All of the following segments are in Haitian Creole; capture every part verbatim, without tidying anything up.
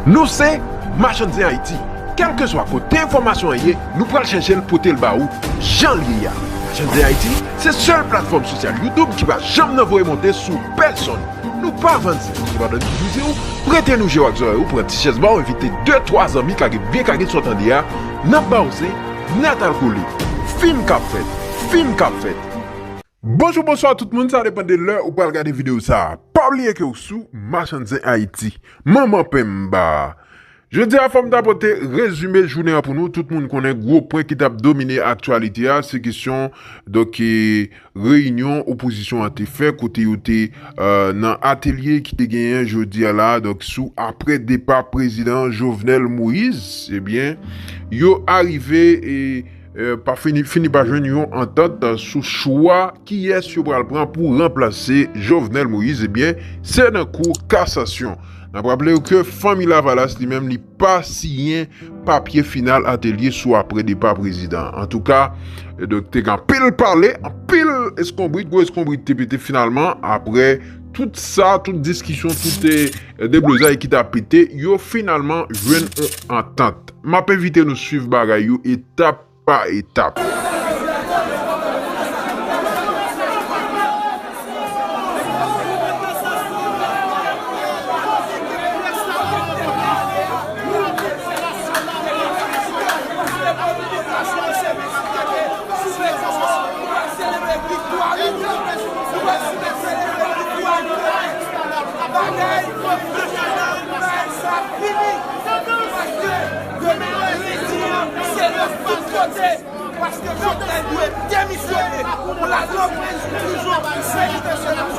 Nou se Machann Zen Ayiti. Kèlkeswa kote enfòmasyon an ye, nou pral chèche l pote l ba ou jan l ye a. Machann Zen Ayiti se sèl platfòm sosyal YouTube ki pa janm nan voye monte sou pèsonn. Nou pa vann zen. Sepandan, nou toujou di w, prete nou je w ak zòrèy ou, pran ti chèz ba w, envite de, twa zanmi, kage byen kage sa w tande a. N ap ba w zen, n ap al kole. Fim k ap fèt, fim k ap fèt. Bonjou, bonswa tout moun, sa depann de lè ou pral gade videyo sa a. Pa bliye ke w sou Machann Zen Ayiti. Manman penmba. Jodi a, fò m ta pote rezime jounen an pou nou. Tout moun konnen gwo pwen ki t ap domine aktyalite a, se kesyon, donk, e, reyinyon opozisyon an te fè, kote yo te, e, nan atelye ki te genyen jodi a la, donk, sou apre depa prezidan Jovenel Moïse, ebyen, yo arive, e, e, pa fini, fini pa jwenn yon antant sou chwa kiyès yo pral pran pou ranplase Jovenel Moïse, ebyen, se nan kou kasasyon. N ap raple w ke fanmi Lavalas li menm li pa siyen papye final atelye sou apre depa prezidan. Antouka, e, donk, te gen anpil pale, anpil eskonbrit, gwo eskonbrit te pete finalman, apre tout sa, tout diskisyon, tout, e, deblozay ki t ap pete, yo finalman jwenn yon antant. M ap envite nou swiv bagay yo etap pa etap. Paske demen lendi an, se lè pou vote. Paske Jovenel dwe demisyone. Pou la reprise du jour, se li ke se la.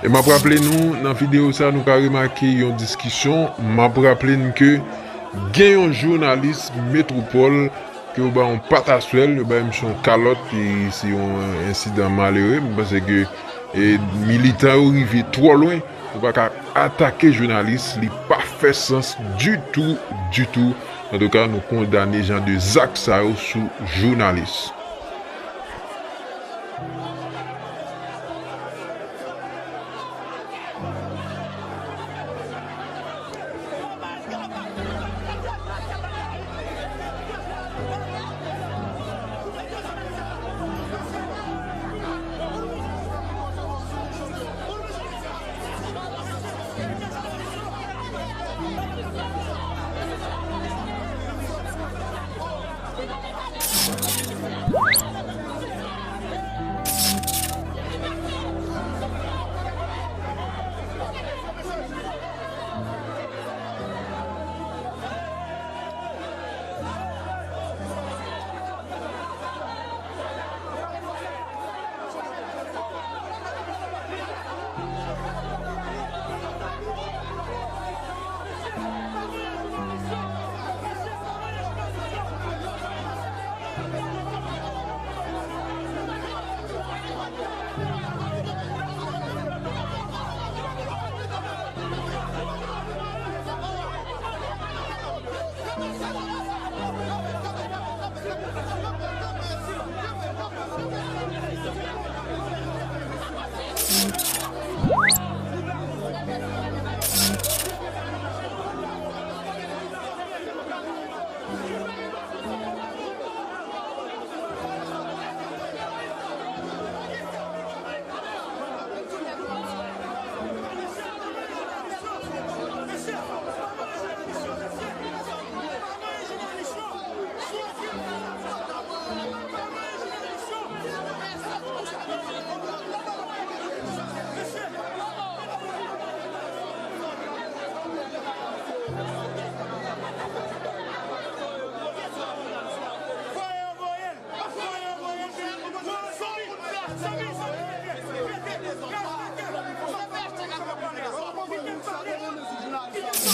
E m ap raple nou, nan videyo sa, nou ka remake yon diskisyon. M ap raple n ke gen yon jounalis Metwopòl ke yo ba yon pataswèl, yo ba misye yon kalòt, e se yon ensidan malere. M panse ke, e, militan yo rive twò lwen, yo pa ka atake jounalis, li pa fè sans ditou, ditou. Antouka, nou kondane jan de zak sa yo sou jounalis.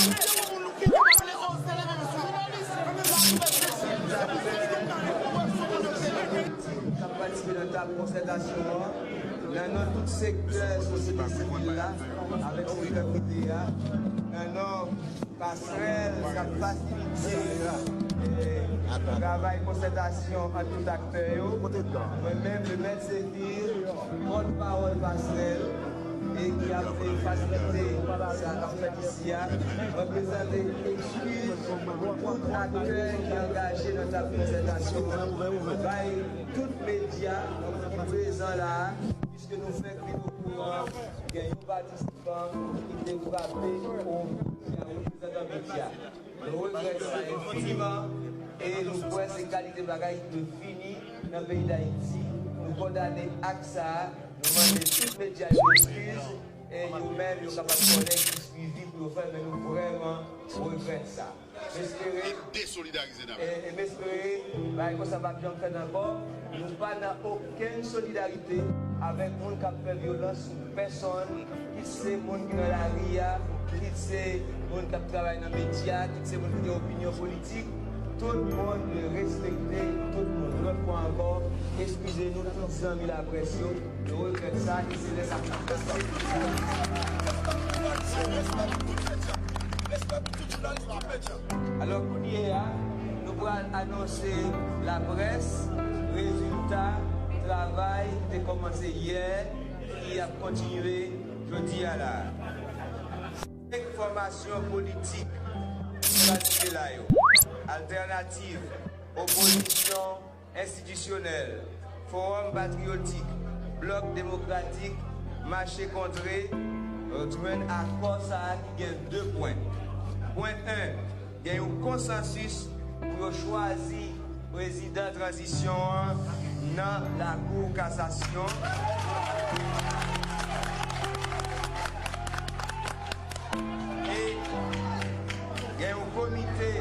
k ap patisipe nan tab konsètasyon an, nan non tout sektè sosyete sivil la, avèk sektè prive a, nan non Pasrèl k ap fasilite, eh, travay konsètasyon ant tout aktè yo. Mwen menm, Lemèt Zéphir, pòtpawòl Pasrèl, e ki ap fasilite sa k ap fèt isi a, mwen prezante eskiz tout aktè ki angaje nan tab konsètasyon an, bay tout medya ki prezan la a, piske nou fèk vin okouran gen yon patisipan ki te frape yon reprezantan medya. Nou regrèt sa enfiniman e nou kwè se kalite bagay ki dwe fini nan peyi Dayiti. Nou kondane ak sa a, nou mande tout medya yo eskiz e yo menm yo kapab konnen ki swivi pou yo fè, men nou vrèman regrèt sa. M espere, e desolidarize n ap e, e m espere bagay konsa p ap janm fèt ankò. Nou pa nan okenn solidarite avèk moun k ap fè vyolans sou pèsonn, kit se moun ki nan lari a, kit se moun k ap travay nan medya, kit se moun ki gen opinyon politik. Tout moun dwe respekte tout moun. Yon lòt fwa ankò, eskize nou tout zanmi laprès yo. Nou regrèt sa e se lè sa k ap pase. Alò, kounye a, nou pral anonse laprès rezilta travay ki te kòmanse yè, ki ap kontinye jodi a la. Senk fòmasyon politik ki patisipe la yo: Altènativ, Opozisyon Enstitisyonèl, Fowòm Patriyotik, Blòk Demokratik, Mache Kontre, jwenn akò sa a ki gen de pwen. Pwen en, gen yon konsansis pou yo chwazi prezidan tranzisyon an nan Lakou Kasasyon. E gen yon komite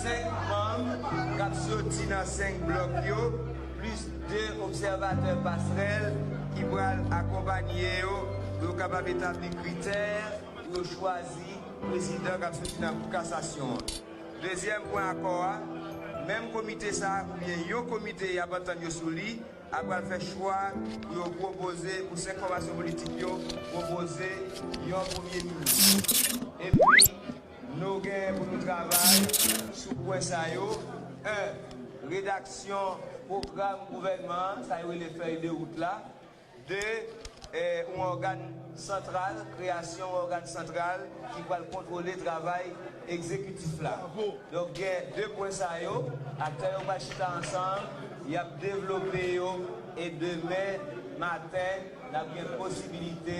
senk manm k ap soti nan senk blòk yo, plis de obsèvatè Pasrèl ki pral akonpanye yo pou yo kapab etabli kritè pou yo chwazi prezidan k ap soti nan Kou Kasasyon an. Dezyèm pwen akò a, menm komite sa a oubyen yon komite y ap antann yo sou li, a pral fè chwa pou yo pwopoze, pou senk fòmasyon politik yo, pwopoze yon premye minis. Epi, nou gen pou nou travay sou pwen sa yo. En, redaksyon pwogram gouvènman an, sa yo rele fèy de wout la. De, eh, yon ògàn santral, kreyasyon yon ògàn santral ki pral kontwole travay egzekitif la. Donk, gen de pwen sa yo, aktè yo pral chita ansanm, y ap devlope yo, e demen maten, n ap gen posibilite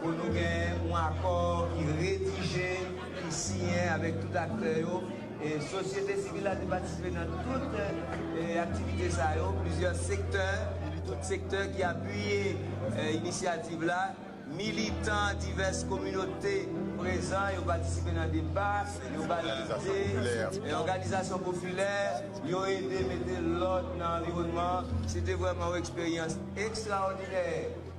pou nou gen yon akò ki redije, ki siyen avèk tout aktè yo. E sosyete sivil la te patisipe nan tout, e, aktivite sa yo, plizyè sektè, tout sektè ki apiye, e, inisyativ la, militan divès kominote prezan, yo patisipe nan deba, yo bay ide, e, òganizasyon popilè, yo ede mete lòd nan anviwònman. Se te vrèman yon eksperyans ekstraòdinè,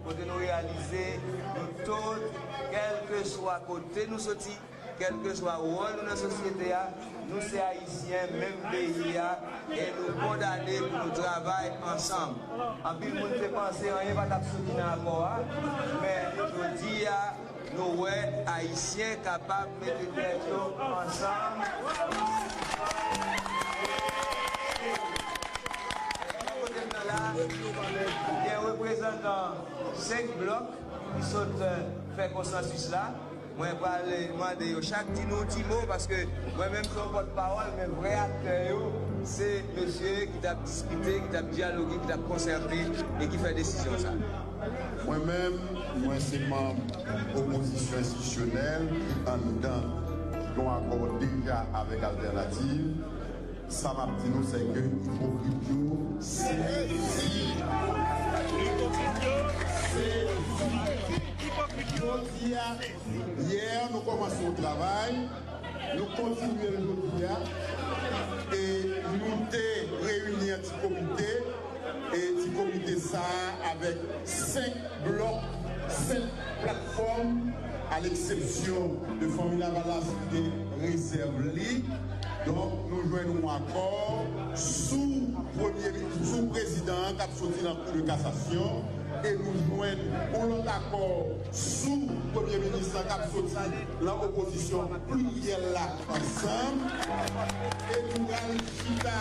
kote nou reyalize nou tout, kèlkeswa kote nou soti, kèlkeswa wòl nou nan sosyete a, nou se Ayisyen, menm peyi a, e nou kondane pou nou travay ansanm. Anpil moun te panse anyen pa t ap soti nan akò a, men jodi a, nou wè Ayisyen kapab mete tèt yo ansanm. Kote m nan la, gen reprezantan senk blòk ki sot, eh, fè konsansis la. Mwen pral mande yo chak di nou ti mo, paske mwen menm se yon pòtpawòl, men vrè aktè yo, se mesye ki t ap diskite, ki t ap dyaloge, ki t ap konsète e ki fè desizyon sa. Mwen menm, mwen se manm opozisyon enstitisyonèl ki anndan yon akò deja avèk Altènativ. Sa m ap di nou, se ke ipokrit yo sezi. Ipokrit yo sezi. Ipokrit yo. Jodi a, yè, nou kòmanse yon travay, nou kontinye l jodi a, e nou te reyini an ti komite, e ti komite sa a avèk senk blòk, senk platfòm, A leksepsyon de Fanmi Lavalas ki te rezèv li, donk, nou jwenn yon akò sou premye, sou prezidan an k ap soti nan Kou de Kasasyon, e nou jwenn yon lòt akò sou premye minis lan k ap soti nan opozisyon pliryèl la ansanm, e nou pral chita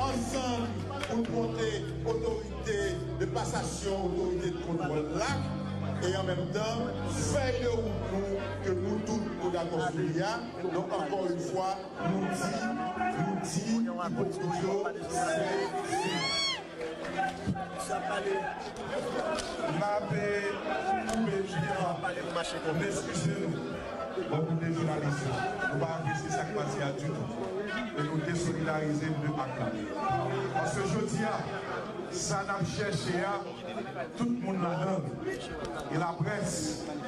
ansanm pou n monte otorite de pasasyon, otorite de kontwòl la, e an menm tan, fèy de wout nou, ke nou tout nou dakò sou li a. Donk, ankò yon fwa, nou di, nou di, ipokrit yo, se, se. M ap, eh, koupe pye a. M eskize nou. Bon, koute jounalis yo. Nou pa apresye sa k pase a ditou. E nou desolidarize n de ak la. Paske jodi a, sa n ap chèche a, tout moun ladan l. E laprès,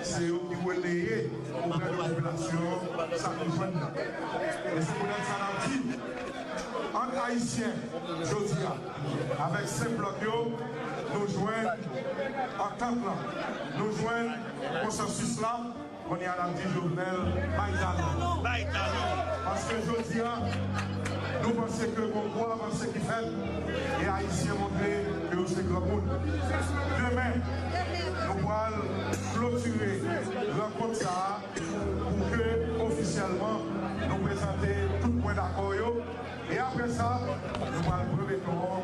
se yo ki releye oprè de popilasyon an sa nou jwenn nan. E se poutèt sa n ap di, ant Ayisyen, jodi a, avèk senk blòk yo, nou jwenn antant lan, nou jwenn konsansis la, kounye a n ap di Jovenel, bay talon. Bay talon. Paske jodi a, nou panse ke gon gwo avanse ki fèt, e Ayisyen montre ke yo se granmoun. Demen, nou pral klotire rankont sa a pou ke ofisyèlman nou prezante tout pwen dakò yo. E apre sa, nou pral pran beton an,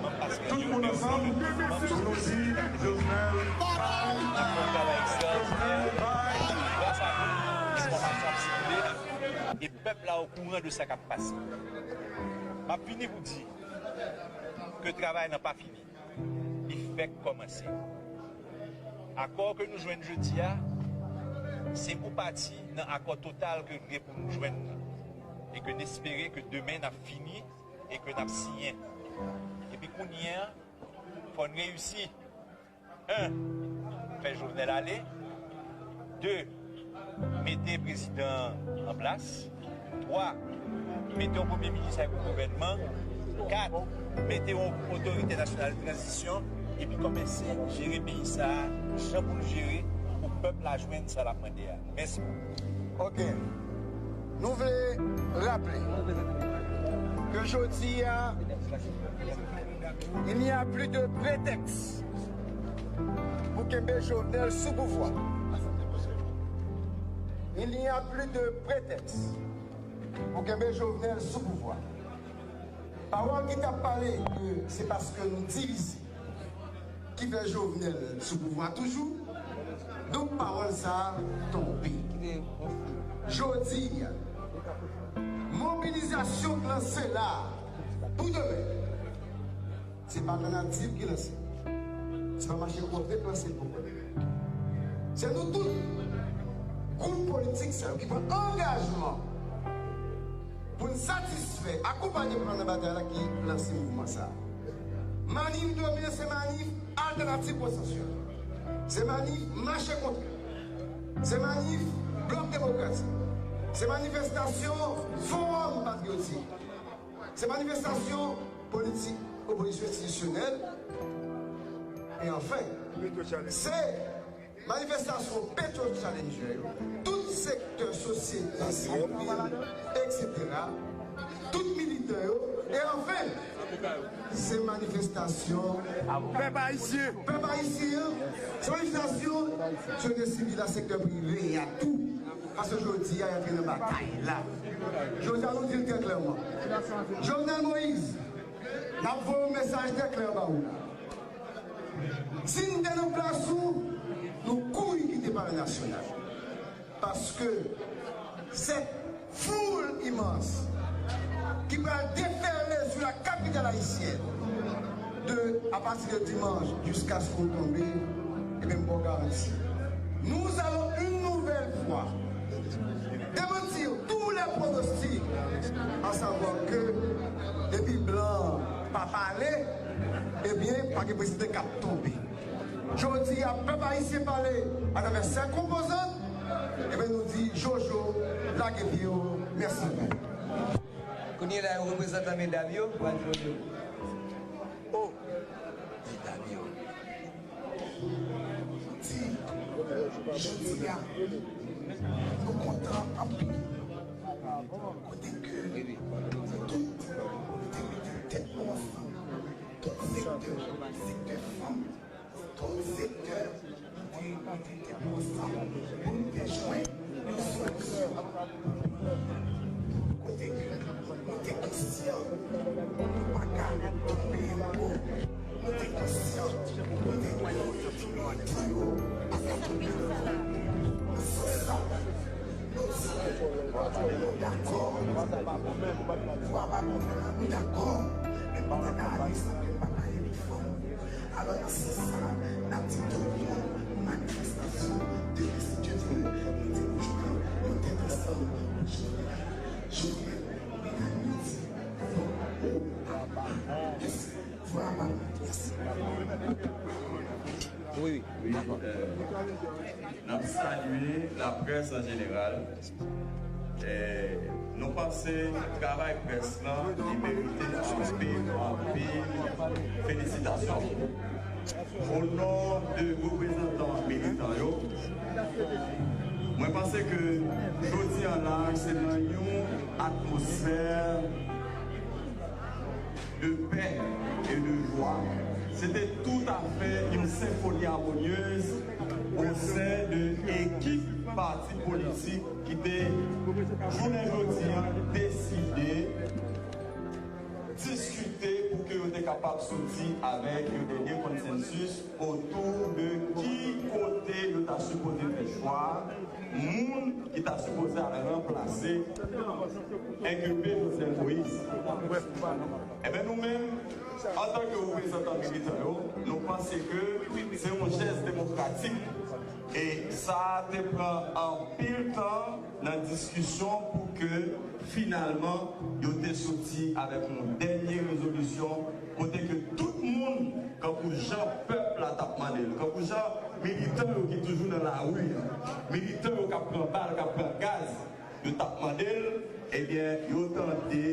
tout moun ansanm, pou nou di Jovenel bay, Jovenel bay. E pèp la okouran de sa k ap pase. M ap fini pou di ke travay lan pa fini. Li fèk kòmanse. Akò ke nou jwenn jodi a, se yon pati nan akò total ke n gen pou n jwenn nan. E ke n espere ke demen n ap fini e ke n ap siyen. Epi kounye a, fò n reyisi. En, fè Jovenel ale. De, mete prezidan an an plas. Twa, mete yon premye minis ak yon gouvènman. Kat, mete yon otorite nasyonal de tranzisyon epi kòmanse jere peyi sa a jan pou l jere pou pèp la jwenn sa l ap mande a. Mèsi. Ok. Nou vle raple ke jodi a, il n'y a plus de prétexte pou kenbe Jovenel sou pouvwa. Il n'y a plus de prétexte pou kenbe Jovenel sou pouvwa. Pawòl ki t ap pale ke se paske nou divize ki fè Jovenel sou pouvwa toujou. Donk pawòl sa a tonbe. Jodi a, mobilizasyon k lanse la a pou demen, se pa Altènativ ki lanse. Se pa Mache Kontwòl ki lanse l pou mwen. Se nou tout, gwoup politik sa yo ki pran angajman pou n satisfè, akonpanye pran nan batay la ki lanse mouvman sa a. Manif demen se manif Altènativ Konsansyèl. Se manif Mache Kontwòl. Se manif Blòk Demokratik. Se manifestasyon Fowòm Patriyotik. Se manifestasyon politik opozisyon enstitisyonèl. E anfen, se manifestasyon Petro Challenger yo, tout sektè sosyete sivil, etsetera, tout militan yo, e anfen, se manifestasyon pèp ayisyen. Pèp ayisyen, se manifestasyon sosyete sivil la, sektè prive a tou. Paske jodi a, y antre nan batay la. Jodi a, nou di l trè klèman. Jovenel Moïse, n ap voye yon mesaj trè klè ba ou la. Si n te nan plas ou, nou kouri kite Palè Nasyonal. Paske sèt foul imans ki pral defèle sou la kapital ayisyèn de, apati de dimanch jiskaske w tonbe, ebyen, m ba w garanti. Nous allons une nouvelle fois démentir tous les pronostics, à savoir que depi blan pa pale, ebyen, pa gen prezidan k ap tonbe. Jodi a, pèp ayisyen pale atravè sèt konpozant, ebyen, nou di, Jojo, lage pye w, mèsi. Kounye la, yo reprezantan medam yo, pral jwenn yo. O, medam yo. Di, jodi a, Nou kontan anpil. Kote ke nou tout, nou te mete tèt nou ansanm. Tout sektè, sektè fanm, tout sektè, nou te mete tèt nou ansanm pou nou te jwenn yon solisyon. Kote ke nou te konsyan nou pa ka tonbe anwo. Nou te konsyan, nou te kwè nan otorite yo, paske nou menm, nan sans sa, nou di ke nou dakò, nou dakò, men pandan n ale, sa ke n pa ka enpòtan. Alò, nan sans sa, n ap di tout moun, manifestasyon demen, si Dye vle, nou te pou jwenn yon tèt ansanm pou Jovenel, Jovenel, Jovenel, Jovenel. Wi, wi. N ap salye laprès an jeneral. Eh, nou panse travay près lan, li merite anpil, anpil felisitasyon. O non de reprezantan militan yo, mwen panse ke jodi an la, se nan yon atmosfè de pè e de jwa. Se te toutafè yon senfoni amonyez o sen de ekip pati politik ki te, jounen jodi an, deside diskite pou ke yo te kapab soti avèk yon dènye konsansis otou de ki kote yo ta sipoze fè chwa moun ki ta sipoze al ranplase enkilpe Jovenel Moïse. Ebyen, nou menm, antanke reprezantan militan yo, nou panse ke se yon jès demokratik e sa te pran anpil tan nan diskisyon pou ke finalman yo te soti avèk yon dènye rezolisyon kote ke tout moun, kankou jan pèp la t ap mande l, kankou jan militan yo ki toujou nan lari an, militan yo k ap pran bal, k ap pran gaz, yo t ap mande l, ebyen, yo tande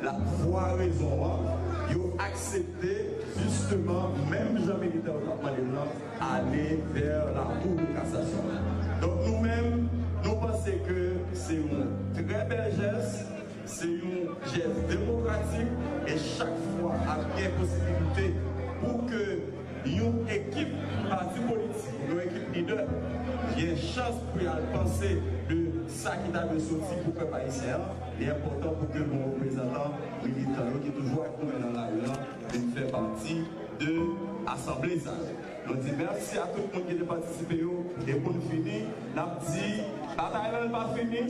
lavwa rezon an, yo aksepte, jisteman, menm jan militan yo t ap mande l lan, ale vè lakou de kasasyon. Donk, nou menm, nou panse ke se yon trè bèl jès, se yon jès demokratik, e chak fwa ap gen posibilite pou ke yon ekip pati politik, yon ekip lidè, gen chans pou y al panse de sa ki ta dwe soti pou pèp ayisyen an, li enpòtan pou ke yon reprezantan militan yo ki toujou ap goumen nan lari an vin fè pati de asanble sa. Nou di mèsi a tout moun ki te patisipe yo, e pou n fini, n ap di, batay lan pa fini.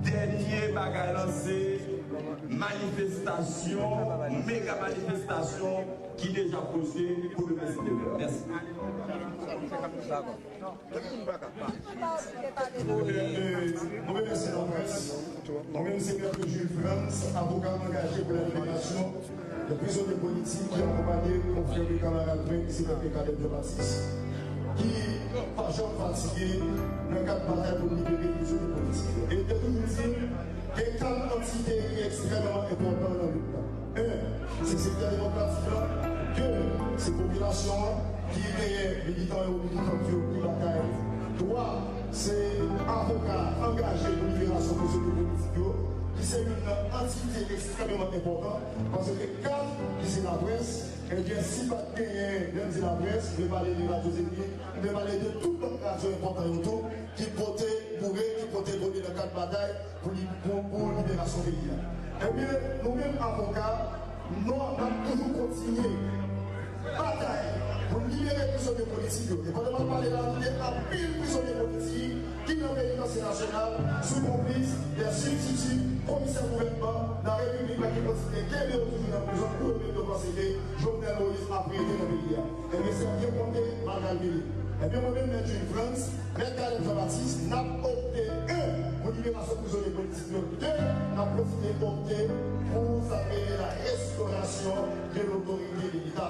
Dènye bagay lan se manifestasyon, mega manifestasyon ki deja poze pou demen, si Dye vle. Mèsi. Mwen remèsye laprès. Mwen menm se Mèt Jules Frantz, avoka angaje pou la liberasyon de prizonye politik ki akonpaye konfrè e kamarad mwen ki se Mèt Cadet Jean Baptiste, ki pa janm fatige nan kad batay pou libere prizonye politik yo. E l te toujou di, gen kat antite ki ekstrèmeman enpòtan nan lit la. En, se sektè demokratik la. De, se popilasyon an ki genyen militan yo, militant yo ki batay. Twa, se avoka angaje pou liberasyon prizonye politik yo, ki se youn nan antite ekstrèmeman enpòtan, paske kat ki se laprès, ebyen, si pa t genyen, lè m di laprès, m vle pale de Radio Zénith, m vle pale de tout lòt radyo enpòtan yo tou, ki pote boure, ki pote gode nan kad batay pou li, pou, pou liberasyon peyi a. Ebyen, nou menm avoka, nou, n ap toujou kontinye batay pou n libere prizonye politik yo. E pandan m ap pale la, nou gen anpil prizonye politik ki nan penitansye nasyonal sou konplis de sibstiti komisè gouvènman nan Repiblik la ki kontinye kenbe yo toujou nan prizon pou yo menm yo panse ke Jovenel Moïse ap rete nan peyi a. Ebyen, se byen konte, mal kalkile. Ebyen, mwen menm, Mèt Jules Frantz, Mèt Cadet Jean Baptiste, n ap opte, en, pou liberasyon prizonye politik yo. De, n ap kontinye opte pou sa k rele la restorasyon de lotorite de Leta.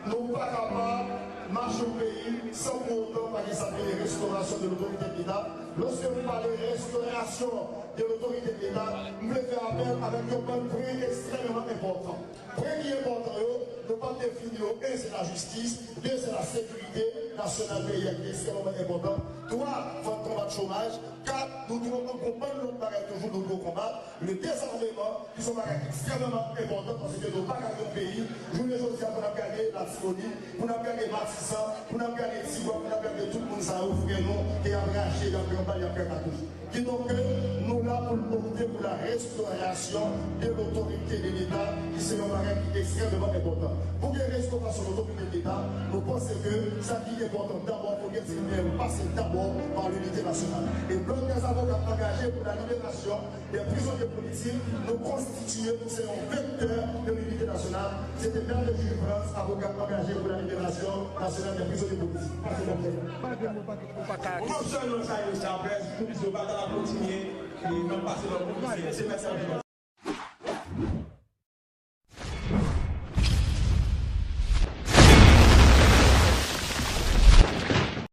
Nou pa kapab mache yon peyi san pou otan pa gen sa k rele restorasyon de lotorite de Leta. Lòske nou pale restorasyon de lotorite de Leta, m vle fè apèl avèk yon bann pwen ekstrèmeman enpòtan. Premye enpòtan yo, nou p ap defini yo, en, se lajistis, de, se lasekirite, nasyonal peyi a ki ekstrèmeman enpòtan. Twa, fò n konbat chomaj. Kat, nou dwe konbat yon bann lòt bagay toujou nou dwe konbat. Le dezarmeman, ki se yon bagay ki ekstrèmeman enpòtan paske nou pa ka gen yon peyi. Jounen jodi a, pou n ap gade Latibonit, pou n ap gade Matisan, pou n ap gade Tigwav, pou n ap gade tout moun sa yo, frè nou, ke y ap rache, y ap pran bal, y ap pran katouch. Kidonk, nou la pou n opte pou la restaurasion de lotorite de Leta, ki se yon bagay ki ekstrèmeman enpòtan. Pou gen restorasyon lotorite de Leta, nou panse ke sa ki enpòtan dabò, fò gen ti limyè pase dabò pa linite nasyonal. E Blòk dè Avoka angaje pou la liberasyon dè prizonye politik, nou konstitiye pou se yon vektè de linite nasyonal. Se te Mèt Jules France, avoka angaje pou la liberasyon nasyonal dè prizonye politik. Pase bò. Ou pa ka. Yon sèl nan sa yo, sa près, pou yo pa ta kontinye, e n ap pase nan komisè. Se mèt sa.